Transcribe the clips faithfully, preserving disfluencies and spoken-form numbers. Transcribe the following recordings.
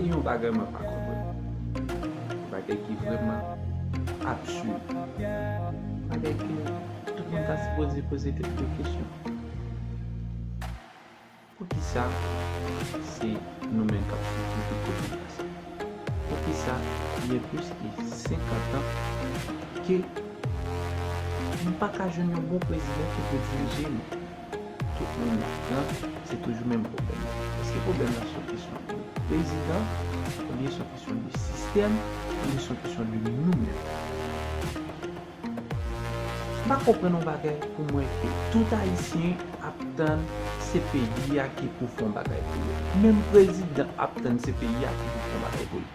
Yon bagay mwen pa konprann. Yon bagay ki vrèman absid. Bagay ke tout moun ta sipoze poze tèt yo kesyon. Poukisa se nou menm k ap soufri tout kote n pase? Poukisa gen plis ke senkant an ke nou pa ka jwenn yon bon prezidan ki pou dirije nou? Tout moun ladan, se toujou menm pwoblèm nan. Èske pwoblèm nan se yon kesyon de prezidan, oubyen se yon kesyon de sistèm, oubyen se yon kesyon de nou menm? M pa konprann yon bagay pou mwen ke tout Ayisyen ap tann se peyi a ki pou fè yon bagay pou yo. Menm prezidan ap tann se peyi a ki pou fè yon bagay pou li.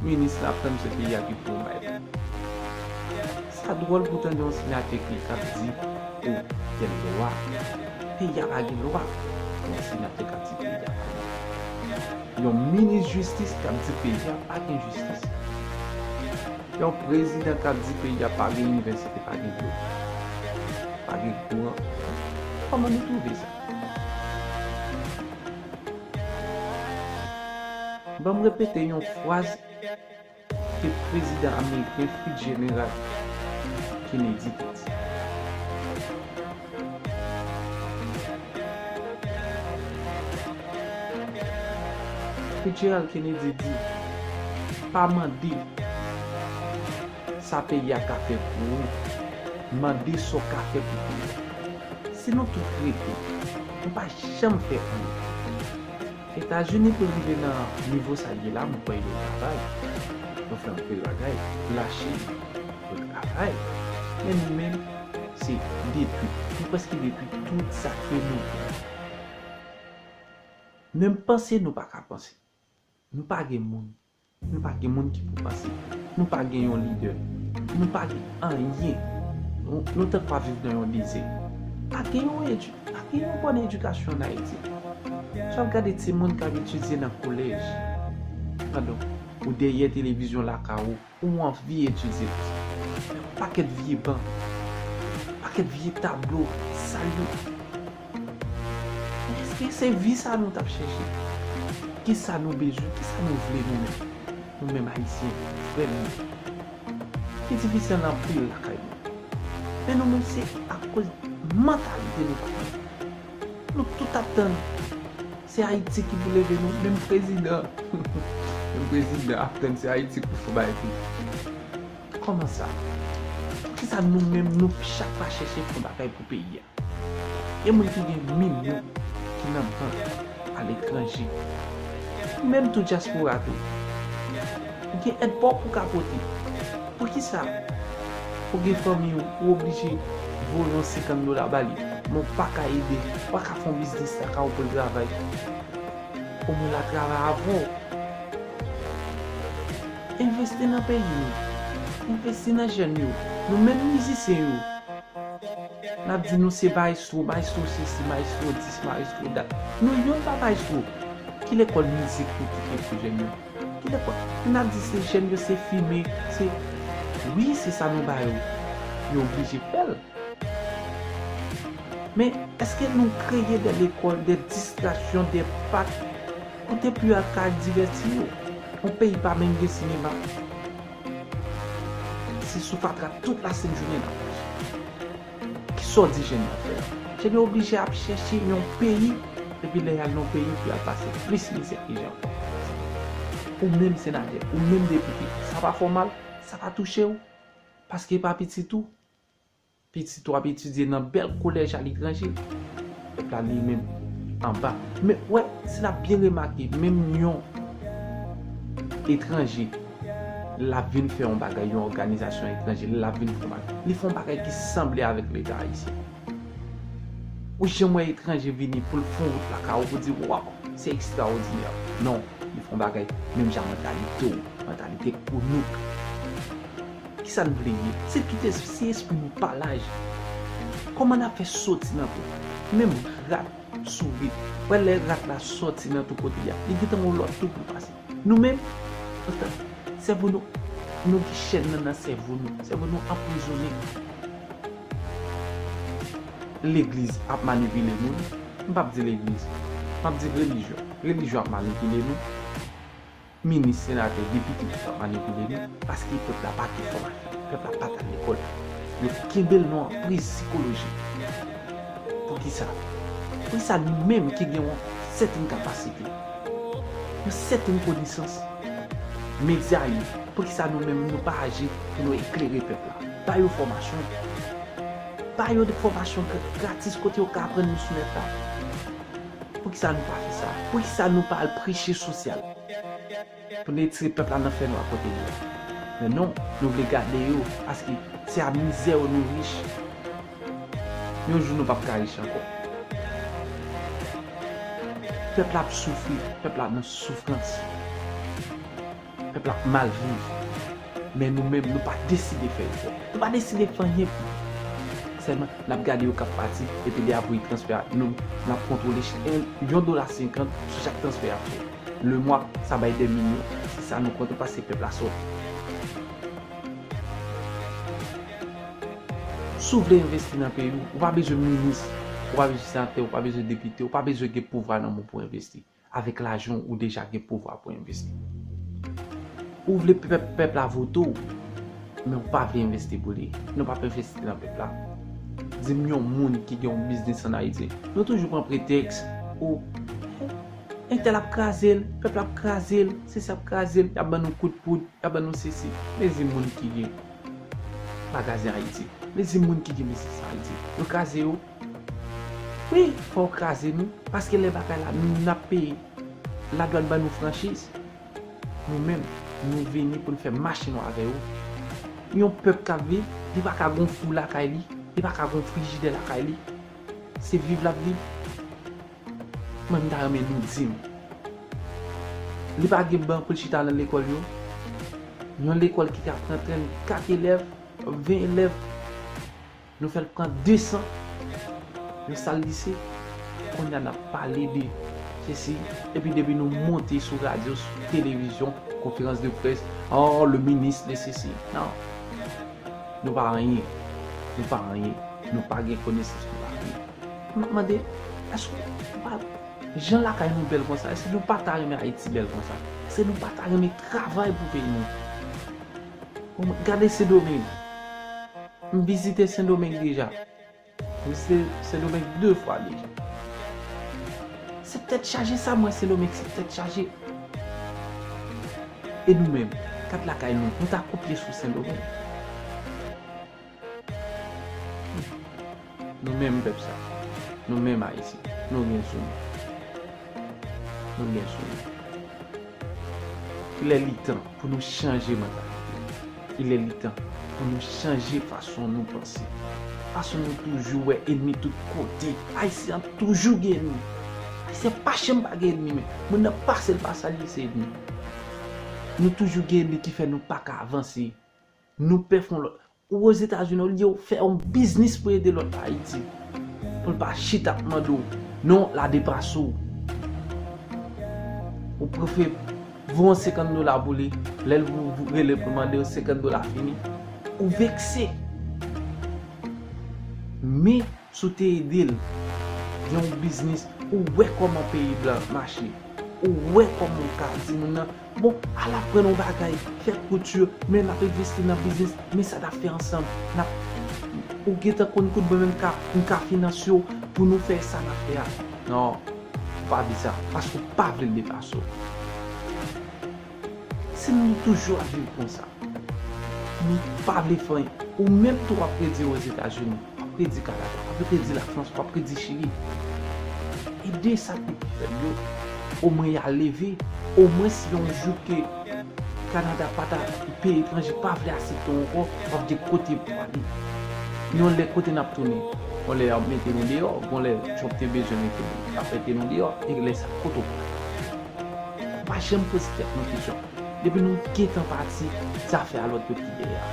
Minis la ap tann se peyi a ki pou fè yon bagay pou li. Sa dwòl pou tande yon senatè ki ap di, o, tèl lwa. Peyi a pa gen lwa. Yon senatè k ap di peyi a pa gen lwa. Yon minis jistis k ap di peyi a pa gen jistis. Yon prezidan k ap di peyi a pa gen inivèsite, pa gen dlo, pa gen kouran. Kòman nou twouve sa? Ban m repete yon fraz ke prezidan ameriken Fitzgerald Kennedy te di. Fitzgerald Kennedy di, pa mande sa peyi a ka fè pou ou, mande sa w ka fè pou peyi a. Si nou tout rete, nou pa janm fè anyen. Etazini pou rive nan nivo sa l ye la, m kwè yo travay. Yo fè anpil bagay. Lachin, yo travay. Men nou menm, se detwi. Nou prèske detwi tout sa ke nou gen. Menm panse nou pa ka panse. Nou pa gen moun. Nou pa gen moun ki pou panse. Nou pa gen yon lidè. Nou pa gen anyen. Nou, nou tankou ap viv nan yon dezè. Pa gen yon edi-, pa gen yon bòn edikasyon ann Ayiti. Si w ap gade timoun k ap etidye nan kolèj, padon, ou dèyè televizyon lakay ou, ou anvi etidye. Pakèt vye ban, pakèt vye tablo, sal yo. Men èske se vi sa nou t ap chèche? Kisa nou bezwen? Kisa nou vle nou menm? Nou menm Ayisyen, frè m yo. Ki difisil anpil lakay nou. Men nou menm se akoz mantalite nou pa bon. Nou tout ap tann se Ayiti ki pou leve nou, menm prezidan. Menm prezidan ap tann se Ayiti pou fè bagay pou li. Kòman sa? Poukisa nou menm, nou chak pa chèche fè yon bagay pou peyi a? Gen moun ki gen milyon ki nan bank aletranje. Ou menm tou dyaspora tou. Ou gen èd pa w pou w ka pote. Poukisa ou gen fanmi w, ou oblije voye yon senkant dola ba li, men w pa ka ede, w pa ka fè yon biznis lakay ou pou l travay? Omwen l a travay avè w. Envesti nan peyi nou. Envesti nan jèn yo. Nou menm mizisyen yo. N ap di nou se mayestwo, mayestwo sesi, mayestwo dis, mayestwo dat. Nou youn pa mayestwo. Ki lekòl mizik nou kite pou jèn yo? Ki lekòl? N ap di se jèn yo, se fimen, se, wi, se sa nou ba yo. Yo oblije fè l. Men, èske nou kreye de lekòl, de distraksyon, de pak, kote pou yo al ka divèti yo? Yon peyi pa menm gen sinema. Se sou fatra tout lasent jounen n ap mache. Kisa w di jèn yo ap fè la? Jèn yo oblije ap chèche yon peyi, epi lè y al nan yon peyi, pou y al pase plis mizè ke jan yo fè. Ou menm senatè, ou menm depite, sa pa fè w mal? Sa pa touche w? Paske e pa pitit ou? Pitit ou ap etidye nan bèl kolèj aletranje. Pèp la li menm anba. Men, wè, si n ap byen remake, menm yon etranje, l ap vin fè yon bagay, yon òganizasyon etranje, l ap vin fè yon bagay. Li fè yon bagay ki sanble avèk Leta ayisyen. Ou janm wè etranje vini pou l fè yon wout lakay ou pou di, waw, se ekstraòdinè. Non, li fè yon bagay menm jan mantalite w, mantalite kounouk. Kisa n vle ye? Se tout es-, si espri nou pa laj, kòman n ap fè soti nan tou? Menm rat, sourit, wè lè rat la soti nan tou kote li a, li gentan yon lòt tou pou l pase. Nou menm, antan, sèvo nou, nou gen chèn nan, nan sèvo nou, sèvo nou anprizone. Legliz ap manipile moun. M p ap di legliz. M ap di relijyon. Relijyon ap manipile nou. minis, senatè, depite ki t ap manipile nou, paske pèp la pa gen fòmasyon, pèp la pa t al lekòl. Yo kenbe l nan anpriz sikolojik. Poukisa? Poukisa nou menm ki gen yon sèten kapasite, yon sèten konesans, medya yo, poukisa nou menm nou pa aji pou nou eklere pèp la? Ba yo fòmasyon. Ba yo de fòmasyon gra- gratis kote yo ka aprann nou sou nèt la. Poukisa nou pa fè sa? Poukisa nou pa al preche sosyal? Pou nou retire pèp la nan fènwa kote li ye. Men non, nou vle gade yo, paske se a mizè yo nou rich. Men yon jou nou p ap ka rich ankò. Pèp la ap soufri, pèp la nan soufrans. Pèp la ap mal viv. Men nou menm, nou pa deside fè efò. Nou pa deside fè anyen pou yo. Sèlman, n ap gade yo k ap pati, epi lè y ap voye transfè a, nou, n ap kontwole ch- en- yon dola senkant sou chak transfè y ap fè. Le mwa, sa bay dè milyon. Se sa nou konte paske pèp la sòt. Si w vle envesti nan peyi w, ou pa bezwen minis, ou pa bezwen senatè, ou pa bezwen depite, ou pa bezwen gen pouvwa nan men w pou w envesti. Avèk lajan w, ou deja gen pouvwa pou w envesti. Ou vle pèp, pèp la vote w, men ou pa vle envesti pou li. Nou p ap envesti nan pèp la. Di m yon moun ki gen yon biznis ann Ayiti. Nou toujou pran pretèks, o, entèl ap kraze l, pèp la ap kraze l, sesi ap kraze l, y ap ban nou kout poud, y ap ban nou sesi. Mezi moun ki gen bagay an Ayiti. Mezi moun ki gen biznis an Ayiti. Yo kraze yo. Wi, fò yo kraze nou, paske lè bagay la, nou n ap peye. Ladwàn ban nou franchiz. Nou menm, nou vini pou n fè machin nou avè yo. Yon pèp k ap viv, li pa ka gon fou lakay li, li pa ka gon frijidè lakay li. Se viv l ap viv. Mwen, m ta renmen nou di m. Li pa gen ban pou l chita nan lekòl yo. Yon lekòl ki ka pran trannkat elèv, ven elèv. Nou fè l pran desan. Yon sal lise. Kounye a n ap pale de sesi. Epi depi nou monte sou radyo, sou televizyon, konferans de près, oh, le ministre de sesi. Non. Nou pa anyen. Nou pa anyen. Nou pa gen konesans, nou pa anyen. M ap mande, èske nou pa, jan lakay nou bèl konsa, èske nou pa ta renmen Ayiti bèl konsa? Èske nou pa ta renmen travay pou peyi nou? Bon, gade Sendomeng. M vizite Sendomeng deja. M vizite Sendomeng de fwa deja. Se tèt chaje sa m wè Sendomeng, se tèt chaje. E nou menm, kat lakay nou, nou ta kopye sou Sendomeng. Nou menm pèp sa, nou menm Ayisyen, nou gen sou nou. Nou gen sou nou. Il est li tan pou nou chanje mantalite. Il est li tan pou nou chanje fason nou panse. Fason nou toujou wè enmi tout kote. Ayisyen an toujou gen enmi. Ayisyen pa janm pa gen enmi, men moun nan pase l pa salye se enmi. Nou toujou gen enmi ki fè nou pa ka avanse. Nou pè fè yon lòt. Ou Ozetazini, olye w fè yon biznis pou ede lòt Ayiti, pou l pa chita ap mande w, non, l a depase w. Ou prefere voye yon senkant dola pou li, lè l vou- vou- rele pou l mande w senkant dola fini, ou vekse. Men, si w te ede l, gen yon biznis, ou wè kòman peyi blan mache. Ou wè kòman w ka di moun nan, bon, al aprann yon bagay, fè kouti, men n ap envesti nan biznis, men sa n ap fè ansanm. N ap, ou gentan konn kout mwen menm ka, m ka finanse w pou nou fè sa n ap fè a. Non, ou pa di sa, paske w pa vle l depase w. Si nou toujou ap viv konsa, nou pa vle fè anyen. Ou menm tou w ap predi Ozetazini, w ap predi Kanada, w ap predi Lafrans, w ap predi Chili. Ede sa ki pi fèb yo, omwen y a leve. Omwen si yon jou ke Kanada pa ta, peyi etranje pa vle aksepte w ankò, w ap gen kote pou w ale. Yon lè kote n ap tounen? Yon lè y ap mete nou deyò, yon lè Trump te bezwen mete nou, y ap mete nou deyò, e lè sa kote w pral? Nou pa janm poze tèt nou kesyon. Depi nou gentan pati, zafè a lòt yo ki dèyè a.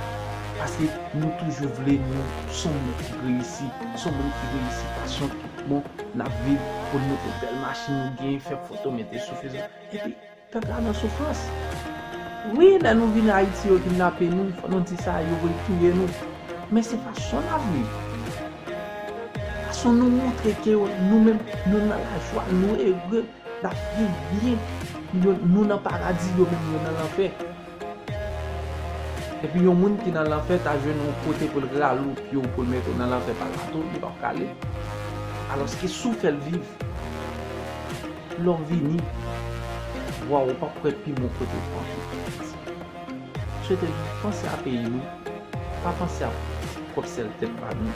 Paske nou toujou vle nou se yon moun ki reyisi, se yon moun ki reyisi fason tout bon n ap viv, pou n montre bèl machin nou genyen, fè foto, mete sou Facebook. Epi pèp la nan soufrans. Wi, lè nou vin Ayiti, yo kidnape nou, fò nou di sa, yo vle touye nou. Men se fason n ap viv. Fason nou montre ke nou menm, nou nan lajwa, nou ere, n ap viv byen. Yo, nou nan paradi, yo menm yo nan lanfè. Epi yon moun ki nan lanfè ta jwenn yon kote pou l rale w pye w, pou l mete w nan lanfè pa l pa tou, li p ap ka ale. Alòske si w fè l viv, lè w vini, vwa w p ap kwè pi bon kote w panse. Swete nou panse a peyi nou, pa panse a pwòp sèl tèt pa nou.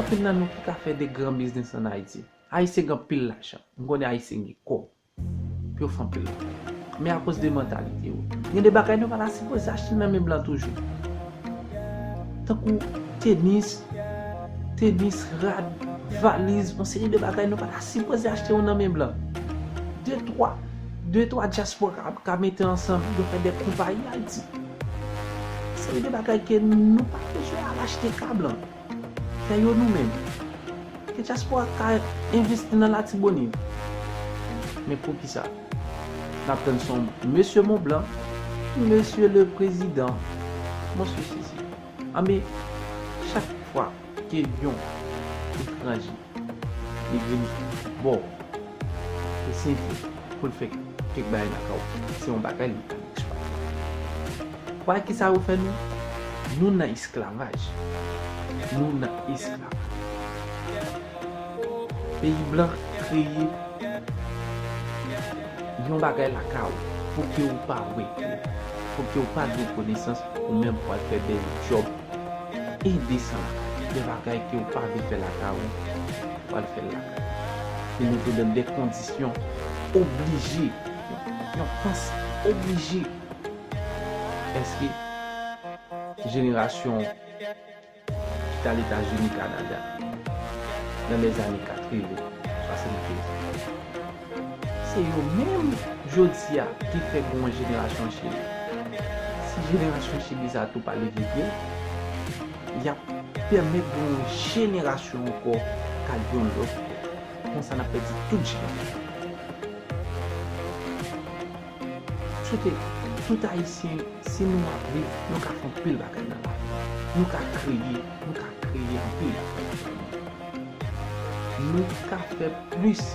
Anpil nan nou ki ka fè de gran biznis ann Ayiti. Ayisyen gen anpil lajan. M konnen Ayisyen gen kòb. Pou yo fè anpil lajan. Men akoz de mantalite yo, gen de bagay nou pa ta sipoze achte nan men blan toujou. Tankou tenis, tenis, rad, valiz, yon seri de bagay nou pa ta sipoze achte yo nan men blan. De twa, de twa dyaspora ka, ka mete ansanm, yo fè de konpayi Ayiti. Seri de bagay ke nou pa bezwen al achte ka blan. Fè yo nou menm. Ke dyaspora ka envesti nan Latibonit. Men poukisa? N ap tann se yon mesye Mont Blanc, mesye le président, mesye sesi. Anben, chak fwa ke yon etranje li vin bò, e se pou l fè kèk bagay lakay ou, se yon bagay li pa eksplike. Wè kisa yo fè nou? Nou nan esklavaj. Nou nan esklavaj. Peyi blan kreye yon bagay lakay ou pou ke ou pa wè, pou ke ou pa gen konesans, ou menm pou al fè bèl djòb endesan lakay ou. Gen bagay ke ou pa vle fè lakay ou, ou al fè l lakay ou. E nou tou nan de kondisyon oblije, yon pans oblije. Èske jenerasyon ki t al Etazini, Kanada, nan lèzane katreven, swasannkez, se yo menm jodi a ki fè gen yon jenerasyon Chili. Si jenerasyon Chili sa tou pa leve pye, y ap pèmèt gen yon jenerasyon ankò k al yon lòt bò. Konsa n ap pèdi tout jenerasyon. Swete tout Ayisyen, si nou ap viv, nou ka fè anpil bagay nan lavi. Nou ka kreye, nou ka kreye anpil bagay nan lavi. Nou ka fè plis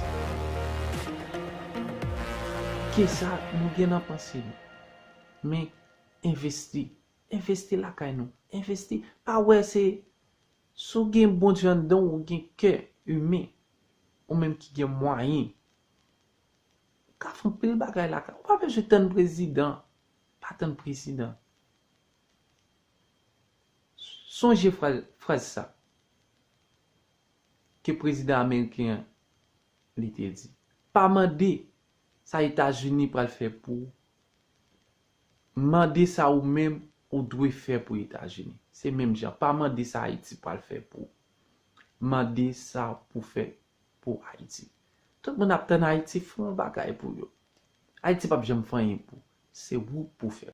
ke sa nou gen nan panse nou. Men envesti. Envesti lakay nou. Envesti. Pa wè se, si w gen Bondye anndan w, ou gen kè imen, ou menm ki gen mwayen, ou ka fè anpil bagay lakay ou. Ou pa bezwen tann prezidan. Pa tann prezidan. Sonje fraz, fraz sa ke prezidan ameriken an, li te di, pa mande sa Etazini pral fè pou ou. Mande sa ou menm ou dwe fè pou Etazini. Se menm jan, pa mande sa Ayiti pral fè pou ou. Mande sa pou fè pou Ayiti. Tout moun ap tann Ayiti fè yon bagay pou yo. Ayiti p ap janm fè anyen pou ou. Se ou pou fè.